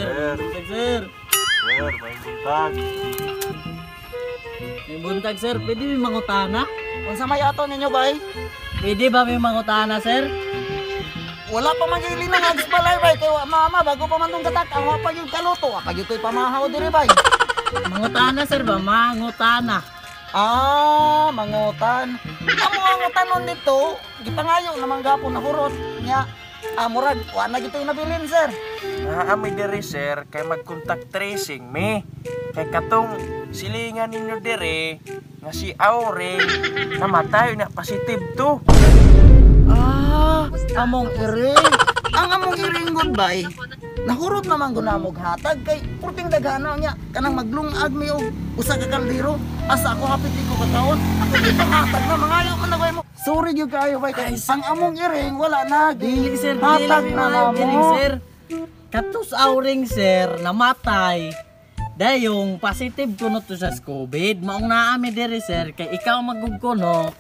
Sir, buntag, sir. Sir, may buntag. May buntag, sir. Pwede may mangutana? Unsa may ato ninyo bay? Pwede ba may mangutana, sir? Wala pa man gyud linang agis balay bay kay wa mama bago pa man tong katak ang wa pa gyud kaluto, wa pa gyud koy pamahaw diri bay. Mangutana, sir ba? Mangutana. Ah, mangutan. Amo ang utanon dito, gipangayo naman gapon na hurot nya. Ah, murag wa na gitoy nabilin, sir. Naa mi diri, sir, kay mag-contact tracing mi. Kay katong silingan ninyo diri nga si Aure namatay na positive to. Ah, among iring. Ang among iring gud bay. Nahurot naman gud namo og hatag kay purting daghana niya kanang maglungag mi og usa ka kaldero. Asa ako hapit di ko kakaon. Ako di panghatag na mangayo man na mo. Sorry gyud kaayo bay kay ang among iring wala na Dili, di sir. hatag Dili, na dili, namo. sir. Katus auring, sir, namatay. Dayong positive kuno to sa COVID. Maong naami diri, sir, kay ikaw magugkuno,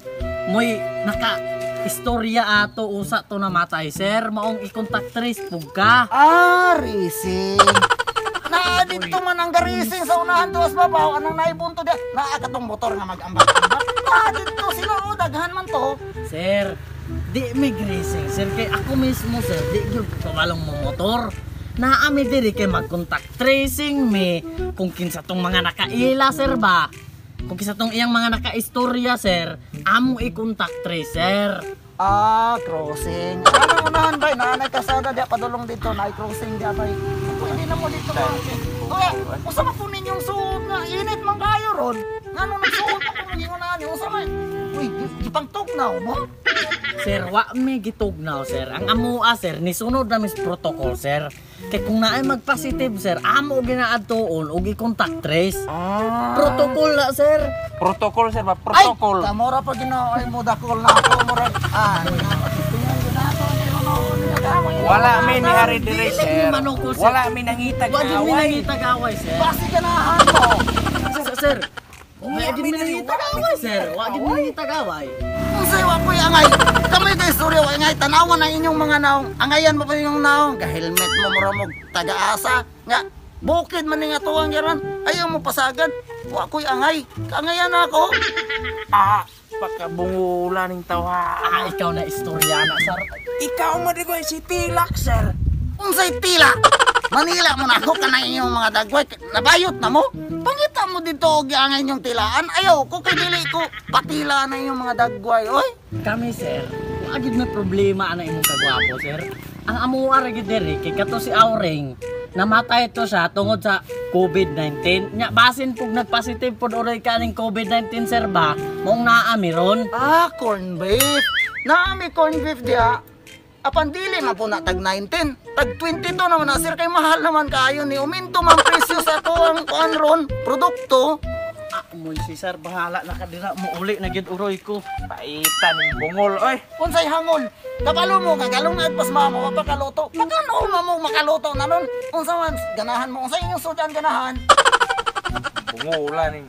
mo'y naka istorya ato usa to namatay, sir. Maong i-contact trace pug ka. Ah, rising. Naa dito man ang garising sa unahan tuwas babaw anong naibunto dia. Naa katong motor nga mag-ambak-ambak. Naa dito sila oh, daghan man to. Sir, di mi greasing, sir. Kay ako mismo, sir, di gyud ko walong motor. Naami diri kay mag-contact tracing mi kung kinsa tong mga nakaila, sir ba. Kung kinsa tong iyang mga nakaistorya, sir, amo i-contact trace, sir. Ah, crossing. Anong unahan bay? Naanay kasada dia padulong dito, naay crossing dia bay. Pwede na mo dito ba? Kuya, usa man po ninyong suot nga init man kayo ron. Ngano nagsuot pa po ninyong unahan? Usa man. Uy, gipangtugnaw mo? Sir, wa mi gitugnaw, sir. Ang amoa, sir, nisunod na mis protocol, sir. Kay kung naay mag-positive, sir, amo ginaadtoon og i-contact trace. Ah. Protocol na, sir. Protocol, sir ba? Protocol. Ay, kamora pa Ginoo ay mo dakol na ako murag. Ah, Wala mi ni Hari diri, Dili sir. mi manukol, sir. Wala mi nangitag Wa jud mi away. nangitag away, sir. Basi ganahan mo. Sir, sir. Wa jud mi nangitag away, sir. Wa jud mi nangitag away. Unsay wa ko'y angay. Kamay kay istorya wa angay tanawan ang inyong mga naong. Angayan mo pa inyong naong. Ga-helmet mo mura mo taga-asa. Nga bukid man ni nga tuwang yaran. Ayaw mo pasagad. Wa ko'y angay. Kaangayan na ako. Ah, pakabungula ning tawa. Ah, ikaw na istorya na, sir. Ikaw mo di ko si Tilak, sir. Unsay tila. Manila mo na ako kanang inyong mga dagway. Nabayot na mo. Pangita mo dito og angay inyong tilaan. Ayaw ko kay dili ko patila na inyong mga dagway. Oy. Kami, sir, wa gid may problema ana imong kagwapo, sir. Ang amuha ra gid diri kay kato si Auring, namatay to siya tungod sa COVID-19. Nya basin pug nagpositive pud oray ka ning COVID-19, sir ba? Maong naa mi ron. Ah, corn beef. Naami corn beef diha. Apan dili man po na tag 19. Tag 22 naman na sir kay mahal naman kaayo ni uminto man presyo sa ato ang kuan ron produkto. Ah, moy si sir, bahala na ka dira mo uli na gid uroy ko. Paitan ning bungol, oy. Unsay hangol? Kabalo mo kagalungag pas mama wa pa kaluto. Pagano mo makaluto na nun? Unsa man ganahan mo? Unsay inyong sudan ganahan? Bungula ning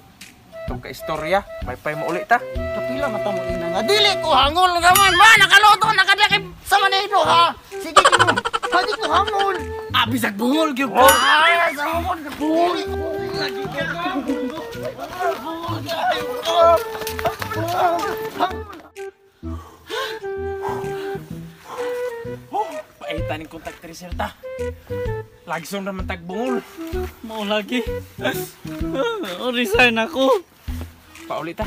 tong ka istorya. May pay mo uli ta. Kapila mata mo ina nga dili ko hangol naman ma nakaluto na ka diha kay sa Manilo ha. Sige kimo. Pwede ko hangol. Ah, bisag bungol gyud ko. Ah, sa hangol. Dili ko. Lagi ka. Oh, paitan ning contact tracer ta. Lagson ra man tag bungol. Mao lagi. Oh, resign ako. Pauli ta.